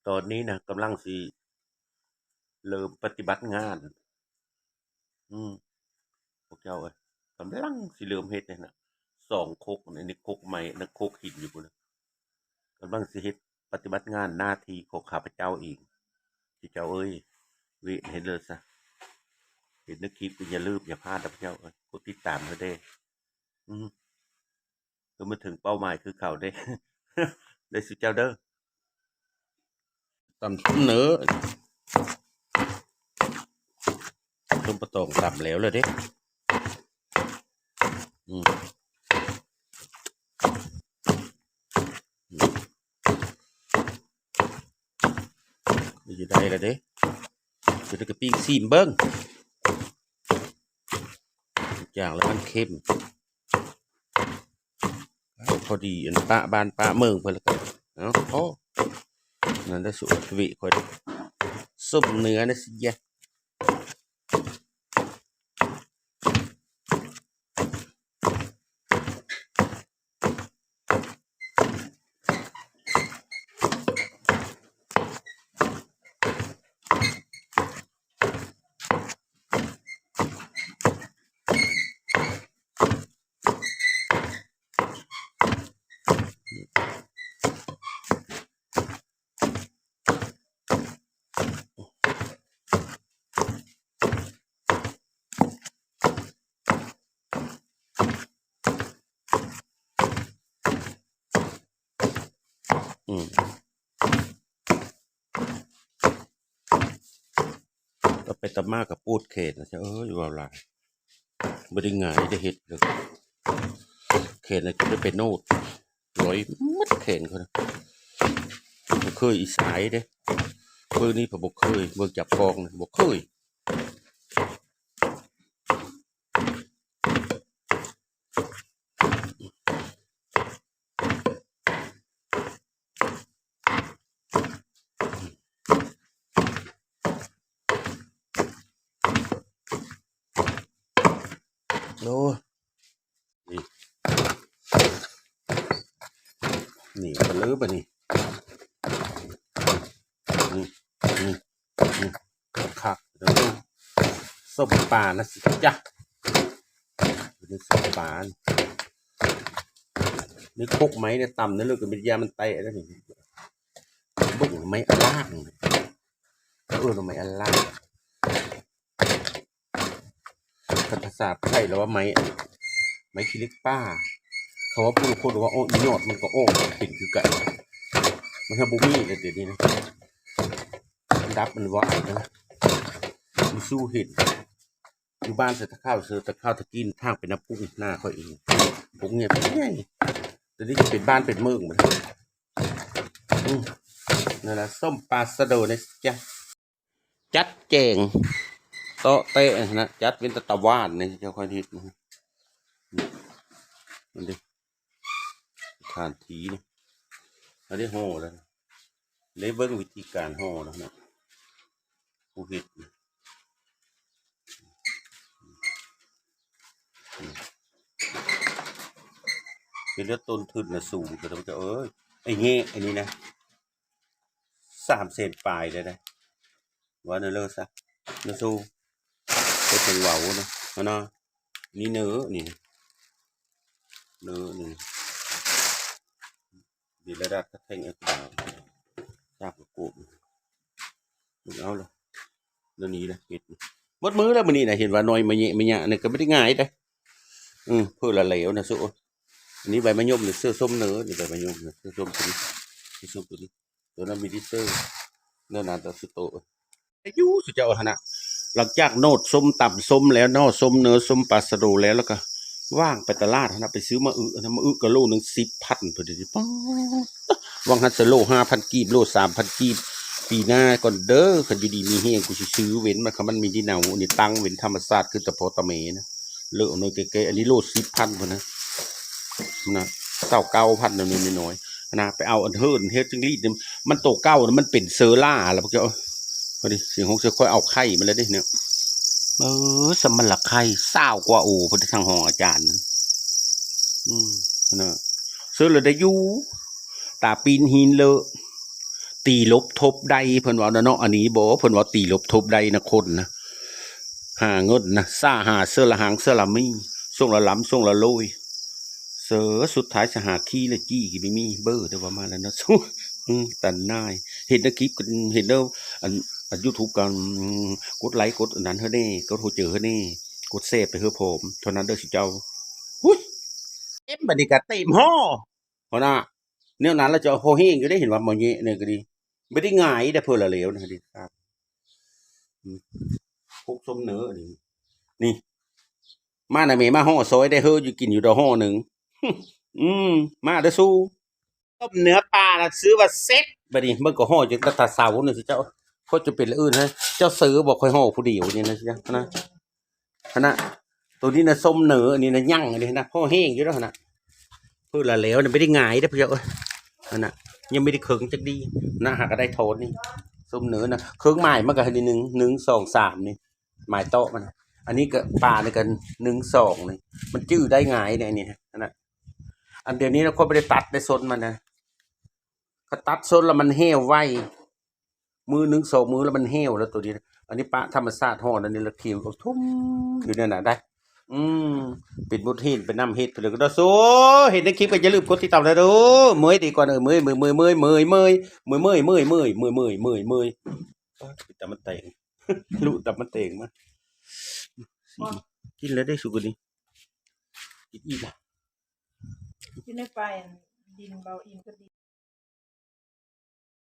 ຕອນນີ້ນະກຳລັງຊິເລີ່ມປະຕິບັດງານ. ອືມ ພວກເຈົ້າເອີຍ ກຳລັງຊິເລີ່ມເຮັດນີ້ນະ ສອງຄົກ ອັນນີ້ຄົກໄມ້ ອັນນັ້ນຄົກຫີນຢູ່ພຸ້ນນະ ກຳລັງຊິເຮັດປະຕິບັດງານໜ້າທີ່ຂອງຂ້າພະເຈົ້າເອງ. ເຈົ້າເອີຍ ເວະເຮັດເລີຍຊະ ເຫັນໃນຄລິບກໍຢ່າລືມຢ່າພາດເດີເຈົ້າເອີຍ ກົດຕິດຕາມໃຫ້ແດ່. ອືມ ຄືມາເຖິງເປົ້າໝາຍຄືເຂົາເດ້ ເດີຊຸເຈົ້າເດີ. ຕຳສົ້ມເນີ ຕົ້ມປາຕອງຕຳແລ້ວລະເດ້. ອືມ ອືມ ຢູ່ໄດ້ລະເດ້ ຢູ່ໄດ້ກະປີ້ງຊີມເບິ່ງ ຢ່າງລະມັນເຄັມ. ພໍດີອັນປະບ້ານປະເມືອງເພິ່ນລະກະ ເອົາ ພໍນັ້ນລະ ສຸດຊີວິດຂ້ອຍ ສົມເນື້ອນະຊິຍະ. ອືມ ຕຳໄປຕຳມາກໍປວດແຂນນະ ເອີຍ ເວົ້າຫຼາຍ ບໍ່ໄດ້ງ່າຍໄດ້ເຮັດເລີຍ ແຂນນະຈົນໄດ້ໄປໂນດ ລອຍໝົດແຂນຂ້ອຍນະ ບໍ່ເຄີຍອີສາຍເດ້ ເບິ່ງນີ້ກໍບໍ່ເຄີຍ ເບິ່ງຈັບຄອງນະ ບໍ່ເຄີຍ. ໂອ້ ນີ້ ໜຽວໄປເລີຍບາດນີ້ ນີ້ ນີ້ ນີ້ ຄັກໆ ເດີ ສົ້ມປານະຊິຈະ ເປັນສົ້ມປາ ນີ້ຄົກໄມ້ນີ້ຕຳນີ້ເລີຍກໍເປັນຢາມັນແຕະແລ້ວນີ້ ເບິ່ງໄມ້ອາລາກ ເອີ້ນວ່າໄມ້ອາລາກ ຄັນພາສາໄທລະວ່າໄມ້ ໄມ້ຂີ້ເຫຼັກປ່າ ເຂົາວ່າຜູ້ລາງຄົນວ່າ ໂອ້ ອີຍອດມັນກໍອອກເປັນຄືກັນ ມັນຫາບໍ່ມີແລ້ວດຽວນີ້ນະ ອັນດັບມັນວ່ານະ ມີສູ່ເຫັນ ຢູ່ບ້ານເສືອຕະຂາວ ເສືອຕະຂາວຕະກີ້ທາງໄປນຳປຸກນາຂ້ອຍເອງ ປຸກໃຫຍ່ ປຸກໃຫຍ່ ດຽວນີ້ເປັນບ້ານເປັນເມືອງໝົດ ອືມ ນັ້ນລະ ສົ້ມປາສະໂດນະຈະ ຈັດແຈງເຕາະແຕະນະ ຈັດເປັນຕາຕະຫວ່ານນີ້ ເຈົ້າຂ້ອຍເຮັດນະ ມັນເດ້ ຖານທີ່ນີ້ ອັນນີ້ຫໍ່ແລ້ວ ໄດ້ເບິ່ງວິທີການຫໍ່ແລ້ວນະ ຜູ້ເຮັດ ເຮັດແລ້ວຕົ້ນທຶນນະສູງ ເຈົ້າເອີຍ ໄອ້ແງະອັນນີ້ນະ ສາມແສນປາຍໄດ້ ເວົ້າແນວເລີຊະ ນະສູ ເຮັດຈັ່ງເວົ້ານະ ຫັ້ນນະ ນີ້ເນີ ນີ້ ເນີ ນີ້ ດີລະດັດກະແທງເອັກບາ ສາບກະໂກບ ເອົາລະ ແນວນີ້ລະ ເຮັດ ໝົດມື້ແລ້ວມື້ນີ້ນະ ເຫັນວ່າໜ້ອຍມະເຍະມະຍະນີ້ກໍບໍ່ໄດ້ງ່າຍເດ້ ເອີ ເພິ່ນລະແລ້ວນະ ໂຊ ອັນນີ້ໃບມະຍົມນີ້ ເສື້ອສົ້ມເນີ ນີ້ໃບມະຍົມນີ້ ເສື້ອສົ້ມຕົວນີ້ ເສື້ອສົ້ມຕົວນີ້ ຕົວນັ້ນມີດິເຕີ ແນວນັ້ນຕະສຸໂຕ ຢູ່ສຸເຈົ້າຫັ້ນນະ ຫຼັງຈາກໂນດສົ້ມ ຕຳສົ້ມແລ້ວ ໜໍ່ສົ້ມເນີ ສົ້ມປາສະໂດແລ້ວ ແລ້ວກໍວ່າງໄປຕະຫຼາດຫັ້ນນະ ໄປຊື້ມະອຶຫັ້ນນະ ມະອຶກໍໂລໜຶ່ງສິບພັນພຸ້ນເດ ປາດ ຫວ່າງຫັ້ນສະໂລຫ້າພັນກີບ ໂລສາມພັນກີບ ປີໜ້າກ່ອນເດີ ຄັນຢູ່ດີມີແຮງ ກູຊິຊື້ເວັ້ນມັນ ຄັນມັນມີທີ່ເນົາ ອັນນີ້ຕັ້ງເວັ້ນທຳມະຊາດ ຄືຕະພໍຕະແມນະ ເລີກເອົາໜ້ອຍແກ່ໆ ອັນນີ້ໂລສິບພັນພຸ້ນນະ ນະ ຊາວເກົ້າພັນ ນ້ອຍໆ ນະ ໄປເອົາອັນເຫີນເຮັດຈັ່ງລີດນີ້ ມັນໂຕເກົ່ານະ ມັນເປັນເຊື້ອລາແລ້ວ ພວກເຈົ້າ ພໍດີ ຊິຫົກ ຊິຄ່ອຍເອົາໄຂ່ມັນແລ້ວເດ້ເນຍ ເອີ ສຳມັນລະໄຂ່ ຊາວກວ່າໂອ ເພິ່ນທາງຫ້ອງອາຈານນັ້ນ ອືມ ນະ ເຊື້ອລະໄດ້ຢູ່ ຕາປີ້ນຫີນເລີະ ຕີຫຼົບທົບໄດ້ ເພິ່ນເວົ້ານະເນາະ. ອັນນີ້ບໍ່ ເພິ່ນເວົ້າຕີຫຼົບທົບໄດ້ນະ ຄົນນະ ຫາເງິນນະ ສາຫາເສື້ອລະຫັງເສື້ອລະມີ ຊ່ວງລະລຳຊ່ວງລະໂລຍ ເສື້ອສຸດທ້າຍສະຫາຂີ້ລະຈີ້ກໍມີ ມີເບີແຕ່ວ່າມາແລ້ວເນາະ. ອືມ ຕາໜ່າຍ ເຫັນໃນຄລິບ ເຫັນແລ້ວ ອັນ ອັນຢູທູບກໍ ອືມ ກົດໄລກົດອັນນັ້ນໃຫ້ແດ່ ກົດຫົວໃຈໃຫ້ແດ່ ກົດແຊໄປໃຫ້ພ້ອມ ເທົ່ານັ້ນເດີຊຸເຈົ້າ. ຫຸ້ຍ ເຕັມ ບັດນີ້ກໍເຕັມຫໍ້ ເພາະນະ ແນວນັ້ນລະເຈົ້າ ພໍແຮງຢູ່ເດ້ ເຫັນວ່າໝໍແຍະນີ້ກໍດີ ບໍ່ໄດ້ຫງາຍເດ້ ເພິ່ນລະແລ້ວນະເດ້. ອືມ ພວກສົ້ມເໜີນີ້ ນີ້ ມານະແມ່ ມາຫໍ່ຊອຍໄດ້ເຮີ້ຢູ່ ກິນຢູ່ດອກຫໍ່ໜຶ່ງ. ອືມ ມາເດີຊູ ຕົ້ມເນື້ອປານະ ຊື່ວ່າເຊັດ. ບັດນີ້ເບິ່ງກໍຫໍ່ຢູ່ຕັ້ງແຕ່ເຊົ້ານີ້ ເຈົ້າ ຂ້ອຍຈະເປັນລະອື່ນໃຫ້ເຈົ້າເຊີບໍ່ ຂ້ອຍຫໍ່ຜູ້ດຽວນີ້ນະ ນະ ຫັ້ນນະ ໂຕນີ້ນະ ສົ້ມເໜີ ອັນນີ້ນະ ຍັງ ອັນນີ້ນະ ພໍແຮງຢູ່ແລ້ວຫັ້ນນະ ເພິ່ນລະແລ້ວນະ ບໍ່ໄດ້ຫງາຍເດ້ ເຈົ້າເອີຍ ຫັ້ນນະ ຍັງບໍ່ໄດ້ເຄິ່ງຈັກດີນະ ຫາກະໄດ້ໂທນນີ້ ສົ້ມເໜີນະ ເຄິ່ງໝາຍມັນກະໃຫ້ໜຶ່ງ ໜຶ່ງ ສອງ ສາມນີ້ ໝາຍເຕາະມັນ. ອັນນີ້ກະປານີ້ກະ ໜຶ່ງ ສອງ ນີ້ ມັນຈື່ໄດ້ຫງາຍນີ້ ອັນນີ້ຫັ້ນນະ. ອັນດຽວນີ້ນະ ຂ້ອຍບໍ່ໄດ້ຕັດໄດ້ສົ້ນມັນນະ ຄັນຕັດສົ້ນລະມັນແຫ້ວໄວ ມື້ໜຶ່ງສອງມື້ລະມັນແຫ້ວແລ້ວໂຕນີ້. ອັນນີ້ປະທຳມະຊາດ ຮ້ອນອັນນີ້ລະຂຽວທຸ່ມຢູ່ນັ້ນນະໄດ໋. ອືມ ເປັນບົດຮຽນໄປນຳເຮັດໄປເລີຍກໍໄດ້. ໂອ້ ເຫັນໃນຄລິບກໍຢ່າລືມກົດຕິດຕາມແດ່ເດີ. ເມີຍດີກ່ອນເອີຍ ເມີຍ ເມີຍ ເມີຍ ເມີຍ ເມີຍ ເມີຍ ເມີຍ ເມີຍ ເມີຍ ເມີຍ ເມີຍ ເອີ ຕຳມັນແຕງ ລຸຕຳມັນແຕງມາ. ກິນແລ້ວເດ້ສຸກນີ້ ກິນອີກລະ ຢູ່ໃນໄຟ ດິນເບົາອີ່ມກໍດີ.